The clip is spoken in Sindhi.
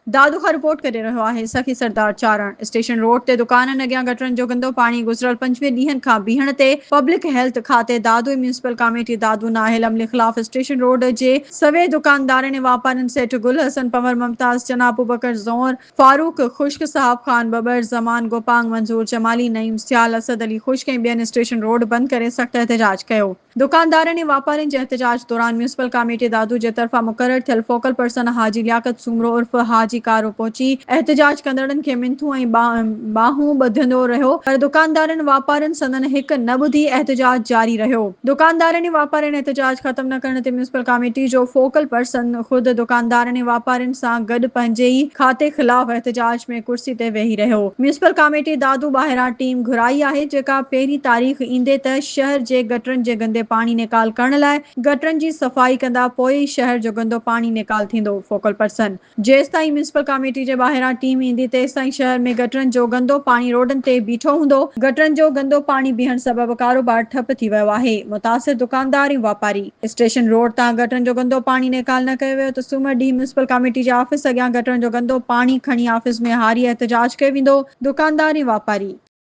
دادو کان رپورٽ ڪري رهيو آهي سخي سردار چارڻ. اسٽيشن روڊ تي دڪانن اڳيان گٽرن جو گندو پاڻي گذريل 25 ڏينهن کان بيهڻ تي پبلڪ هيلٿ کاتي دادو ۽ ميونسپل ڪاميٽي دادو نااهل عملي خلاف اسٽيشن روڊ جي سوين دڪاندارن ۽ واپارين سيٺ گل حسن پنور، ممتاز چنا، ابوبڪر زئور، فاروق خشڪ، صاحب خان ٻٻر، زمان گوپانگ، منظور جمالي، نعيم سيال، اسد علي خشڪ ۽ ٻين اسٽيشن روڊ بند ڪري سخت احتجاج ڪيو. دڪاندارن ۽ واپارين جي احتجاج دوران ميونسپل ڪاميٽي دادو جي طرفان مقرر ٿيل فوڪل پرسن حاجي لياقت سومرو عرف حاجي ڪارو پهچي احتجاج ڪندڙن کي منٿون ۽ ٻانهون ٻڌندو رهيو پر دڪاندارن واپارين سندن هڪ نه ٻڌي احتجاج جاري رهيو. دڪاندارن ۽ واپارين احتجاج ختم نه ڪرڻ تي ميونسپل ڪاميٽي جو فوڪل پرسن خود دڪاندارن ۽ واپارين سان گڏ پنهنجي ئي کاتي خلاف احتجاج ۾ ڪرسي تي ويهي رهيو. ميونسپل ڪاميٽي دادو ٻاهران ٽيم گهرائي آهي جيڪا پهرين تاريخ ايندي ته شهر جي گٽرن جي گندي پاڻي نيڪال ڪرڻ لاء گٽرن جي صفائي ڪندا پوء ئي شهر جو گندو پاڻي نيڪال ٿيندو، فوڪل پرسن. جيستائين ميونسپل ڪاميٽي جي ٻاهران ٽيم ايندي تيستائين شهر ۾ گٽرن جو گندو پاڻي روڊن تي بيٺو هوندو، گٽرن جو گندو پاڻي بيهڻ سبب ڪاروبار ٺپ ٿي ويو آهي، متاثر دڪاندار ۽ واپاري. اسٽيشن روڊ تان گٽرن جو گندو پاڻي نيڪال نه ڪيو ويو ته سومر ڏينهن ميونسپل ڪاميٽي جي آفيس اڳيان گٽرن جو گندو پاڻي کڻي آفيس ۾ هاري احتجاج ڪيو ويندو، دڪاندار ۽ واپاري.